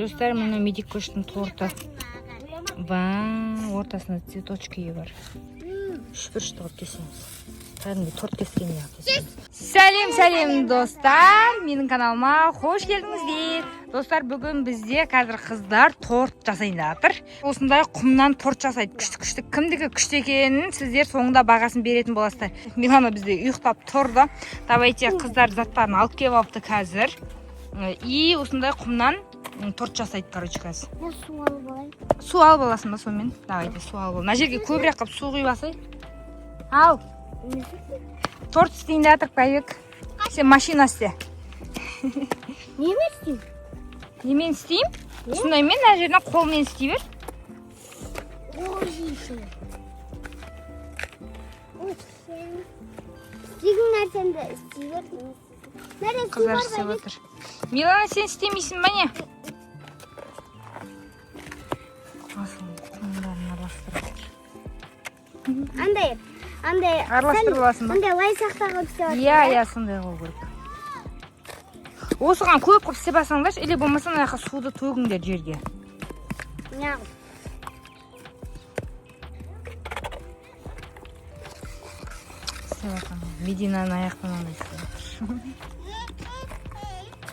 Достар, мына Медикоштың торты. Вау, ортасында цветочки бар. Үшбұрышты қылып кесеміз. Кәдімгі торт кескендей қылып кесеміз. Сәлем, сәлем, достар! Менің каналыма қош келдіңіздер. Достар, бүгін бізде қазір қыздар торт жасайын деп жатыр. Осындай құмнан торт жасайды. Күшті, күшті. Кімдікі күшті екенін сіздер соңында бағасын беретін боласыздар. Милана бізде ұйықтап тұрды. Давайте, қыздар заттарын алып келіп алыпты қазір. И осындай құмнан торт жасайды, короче, қазір. Мен су алып алайын. Су алып аласың ба сонымен? Давайте, су алып ал. Мына жерге көбірек қылып су құйып алсай. Ал, торт істейін деп жатырық, Байбек. Сен машина істе. Немен істеймін? Немен істеймін? Осындаймен мына жерінен қолмен істей бер. Ой, жейсің. Ой, сен істеген нәрсеңді істей бер. Нәрсе су Қыздар бар істеп Байбек? жатыр. Милана, сен істемейсің ба, не? Асыл құмдарын араластырып жатыр. Андай Араластырып аласың ба? Андай лай сақтағып істеп жатыр. Иә, сондай қылу керек. Осыған көп қылып істеп алсаңдаршы, или болмаса мына жаққа суды төгіңдер жерге. Неғып? Істеп жатқан. Мединаның аяқтан андай істеп жатыр.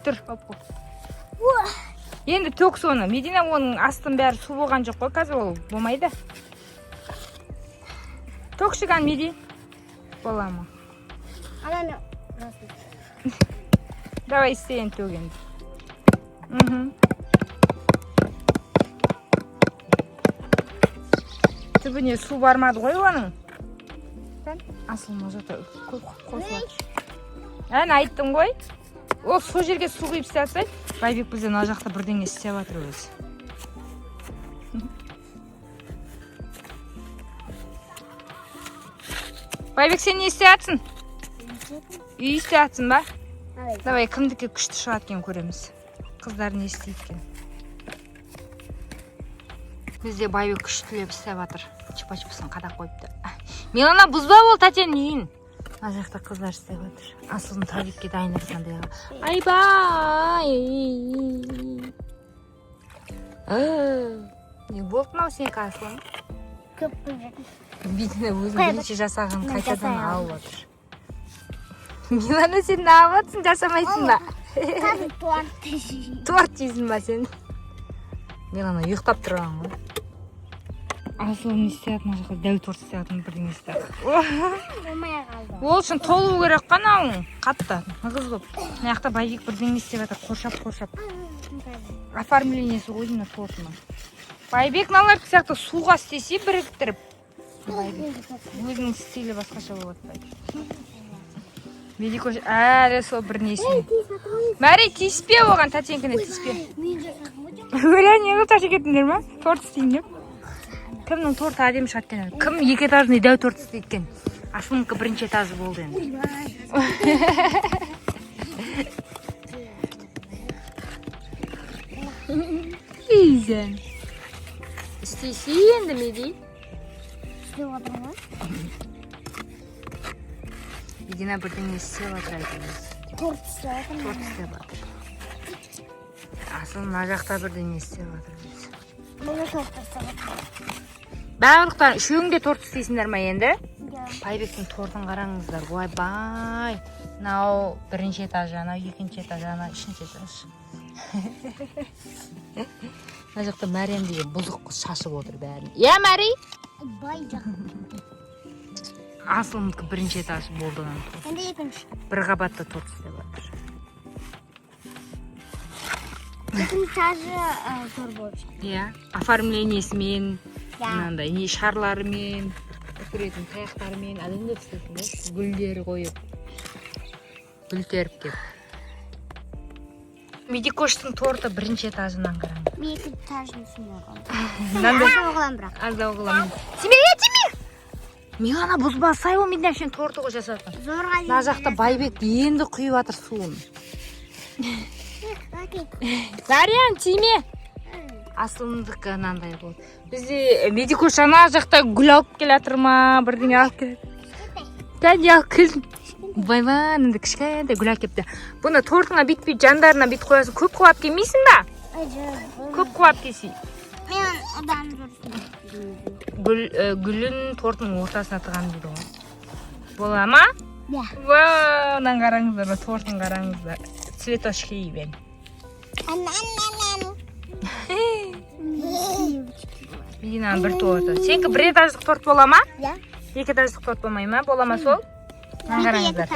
Тұр, алып қой. Енді төк соны. Медина, оның астын бәрі су болған жоқ қой, қазір ол болмайды. Төкші кән, Меди. Бола ма? Ананы. Давай, істе енді, төк енді. Түбіне су бармады ғой оның. Кән, асыл мына жақта көп қосып жатыр. Әне, айттым ғой. Ол сол жерге су құйып істеп жатса, Байбек бізде мына жақта бірдеңе істеп жатыр өзі. Байбек, сен не істеп жатсың? Үй істеп жатсың ба? Андай. Давай, кімдікі күшті шығады екен көреміз. Қыздар не істейді екен. Бізде Байбек күштілеп істеп жатыр. Чупа-чупсын қадап қойыпты. Милана, бұзба ол тәтенің үйін. Мына жақта қыздар істеп жатыр. Асылдың туалетке дайындап мынандай. Айбай! Не болды мынау сенікі, Асылым? Көп құйып жатыр. Бетіне өзің Қоя бірінші жасаған Мен қайтадан жасай алып отыр. Милана, сен неғып жатсың, жасамайсың ба? Қазір торт жеймін. Торт жейсің ба сен? Милана ұйықтап тұрған ғой. Асылым не істеп жатыр мына жақта? Дәу торт істеп жатыр, бірдеңе істеп жатыр. Болмай қалды. Ол үшін толу керек қой анауың. Қатты, нығыз болып. Мына жақта Байбек бірдеңе істеп жатыр, қоршап қоршап. Оформлениесі ғой деймін тортының. Байбек, мыналар сияқты суға істесе біріктіріп. Байбек өзінің стилі басқаша болады, Байбек. Медикош әлі сол бір несіне. Мәри, тиіспе оған, тәтеңкіне тиіспе. Мен жасағым ғой. Өлә, не қылып шашып кеттіңдер ма? Торт істеймін деп. Кімнің торты әдемі шығады екен? Кім екі этажный дәу торт істейді екен? Асылынікі бірінші этажы болды енді. Изен. Істейсің енді, Меди. Істеп отырмын ғой. Медина бірдеңе істеп жатыр әйтеуір. Торт істеп жатырмын. Торт істеп жатыр. Асыл мына жақта бірдеңе істеп жатыр. Мен торт істеп жатырмын. Барлықтарың үшеуің де торт істейсіңдер ма енді? Иә. Байбектің тортын қараңыздар. Ойбай. Мынау бірінші этажы, анау екінші этажы, анау үшінші этаж. Мына жақта Мәриям деген бұзық қыз шашып отыр бәрін. Иә, Мәри? Бай жақ. Асылымдікі бірінші этаж болды ананың торты. Енді екінші. Бір қабатты торт істеп жатыр. Екінші этажы зор болып шықты. Иә, оформлениесімен, Иә. мынандай не шарларымен, үтіретін таяқтарымен әдемілеп істейтін да, гүлдер қойып, гүл теріп кеп. Медикоштың торты бірінші этажынан қараңыз. Мен екінші этажын түсінбей қалдым. Мынандай Аз қыламын бірақ. Аздау қыламын. Тиме, е, тиме! Милана, бұзбасай, ол Медина әпшенің торты ғой жасатын. Зорға Мына жақта Байбек енді құйып жатыр суын. Дарьян, тиме! Асылымдікі мынандай болды. Бізде Медикош ана жақта гүл алып келе жатыр ма, бірдеңе алып келе. Кәне, алып келдім. Ойбай, мынандай кішкентай гүл алып келіпті. Бұны тортыңа бүйтіп бүйтіп жандарына бүйтіп қоясың. Көп қылып алып келмейсің ба? Көп қылып кесейік. Мен одан жүрсін. Гүл, гүлін торттың ортасына тығамын дейді ғой. Бола ма? Иә. Вау, мынаны қараңыздар, мына тортын қараңыздар. Цветочки мен. Ан-ан-ан-ан. Мединаның бір торты. Сенікі бір этаждық торт бола ма? Иә. Екі этаждық торт болмай ма? Бола ма сол? Мынаны қараңыздар.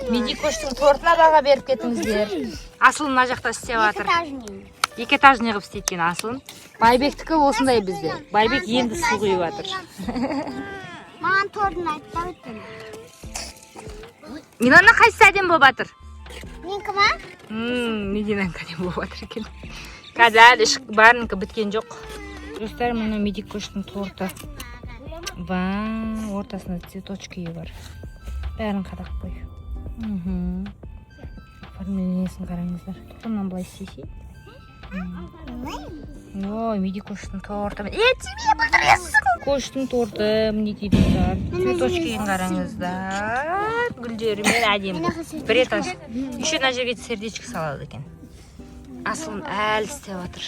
Медикоштың тортына баға беріп кетіңіздер. Асыл мына жақта істеп жатыр. Этажный. Екі этажный қылып істейді екен Асылым. Байбектікі осындай бізде. Байбек енді су құйып жатыр. Маған тортын айтты өткен. Милана, қайсысы әдемі болып жатыр? Менікі ма? Мединанікі әдемі болып жатыр екен. Қазір әлі барынікі біткен жоқ. Достар, мына Медикоштың торты. Вау, ортасында цветочки бар. Бәрін қадап қой. Оформлениесін қараңыздар. Тоқымнан былай істесе. Ой, Медикоштың торты. Е, тебе бүлдіресің. Коштың торты, мінекей, достар. Цветочкиін қараңыздар. Гүлдерімен әдемі. Бір этаж. Еще мына жерге сердечко салады екен. Асылым әлі істеп жатыр.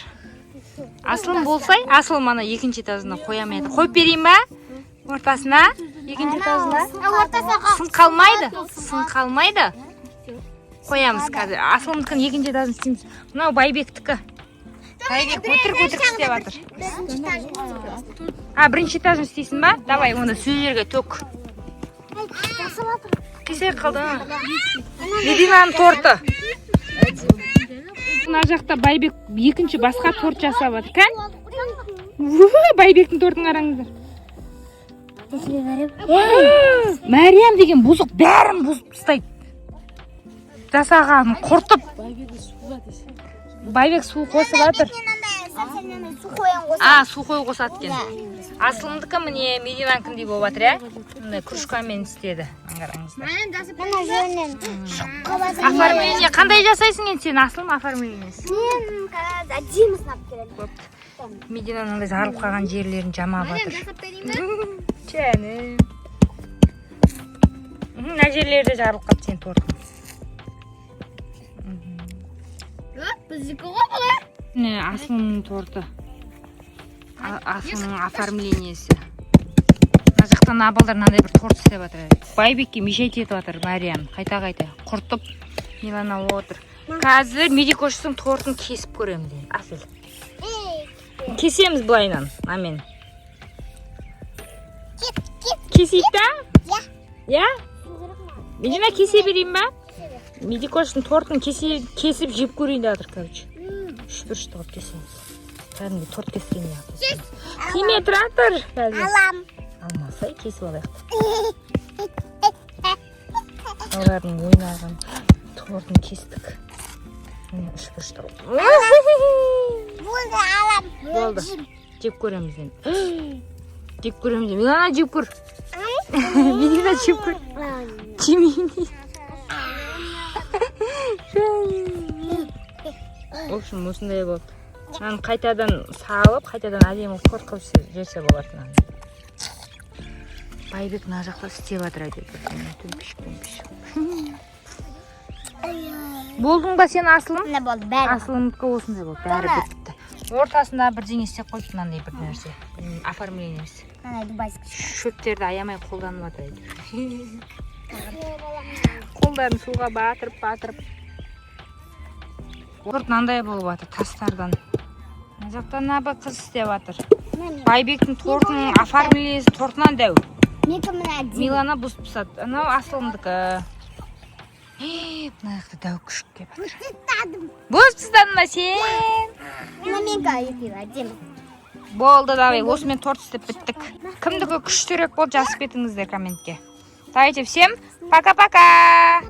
Асылым болсай, Асылым ана екінші этажына қоя алмай жатыр. Қойып берейін ба? Ортасына? Екінші этажына? Ортасына. Сын қалмайды. Сын қалмайды. Қоямыз қазір. Асылымдікін екінші этажын істейміз. Мынау Байбектікі. Байбек өтірік өтірік істеп жатыр. Бірінші этажын. А, бірінші этажын істейсің ба? Давай, онда сол жерге төк. Жасап жатыр. Кесе қалды. Мединаның торты. Мына жақта Байбек екінші басқа торт жасап жатыр. Кән? Байбектің тортын қараңыздар. Мәриям деген бұзық бәрін бұзып тастайды. Жасағанын құртып. Байбек су қосып жатыр. Су қоян қосады. А, су қой қосады екен. Асылымдікі міне Мединанікіндей болып жатыр, иә? Міне, кружкамен істеді. Қараңыздар. Мына жерінен шығып қалады. Оформление қандай жасайсың енді сен, Асылым, оформлениесі? Мен қазір әдемісін алып келемін. Бопты. Мединаның андай жарылып қалған жерлерін жамап жатыр. Жасап берейін бе? Жаным. Мына жерлері де жарылып қалыпты сенің тортың. Біздікі ғой бұл. Міне, Асылымның торты. Асылымның оформлениесі. Мына жақта мына балдар мынандай бір торт істеп жатыр. Байбекке мешать етіп жатыр Мариям. Қайта қайта құртып Милана отыр. Қазір Медикоштың тортын кесіп көреміз енді. Әсел. Кесеміз былайынан, амен. Кет, кет. Кесейік та? Иә. Иә? Медина, кесе берейін ба? Медикоштың тортын кесе, кесіп жеп көрейін деп жатыр, короче. Үш бұрышты қылып кесеміз. Кәдімгі торт кескендей қылып кесеміз. Тиме, тұра тұр. Қазір. Алам. Алмасай, кесіп алайық. Олардың ойнаған тортын кестік. Міне, үш бұрышты қылып. Болды, алам. Болды. Жеп көреміз енді. Жеп көреміз. Милана, жеп көр. Медина, жеп көр. Жемейін дейді. В общем, осындай болды. Мынаны қайтадан салып, қайтадан әдемі қылып торт қылып жесе болады мынаны. Байбек мына жақта істеп жатыр әйтеуір. Төмпешік, төмпешік. Болдың ба сен, Асылым? Міне, болды бәрі. Асылымдікі осындай болды, бәрі Бәрі. бітті. Ортасында бірдеңе істеп қойыпты, мынандай бір нәрсе. Оформлениесі. Ана дубайский. Шөптерді аямай қолданып жатыр әйтеуір. Қолдарын суға батырып, батырып. Торт мынандай болып жатыр, тастардан. Мына жақта мына бір қыз істеп жатыр. Байбектің тортының оформлениесі тортынан дәу. Менікі міне әдемі. Милана бұзып тастады. Анау Асылымдікі. Мына жақта дәу күшік келіп жатыр. Тастадым. Бұзып тастадың ба сен? Мына менікі екеуі әдемі. Болды, давай, осымен торт істеп біттік. Кімдікі күштірек болды, жазып кетіңіздер комментке. Давайте, всем пока-пока.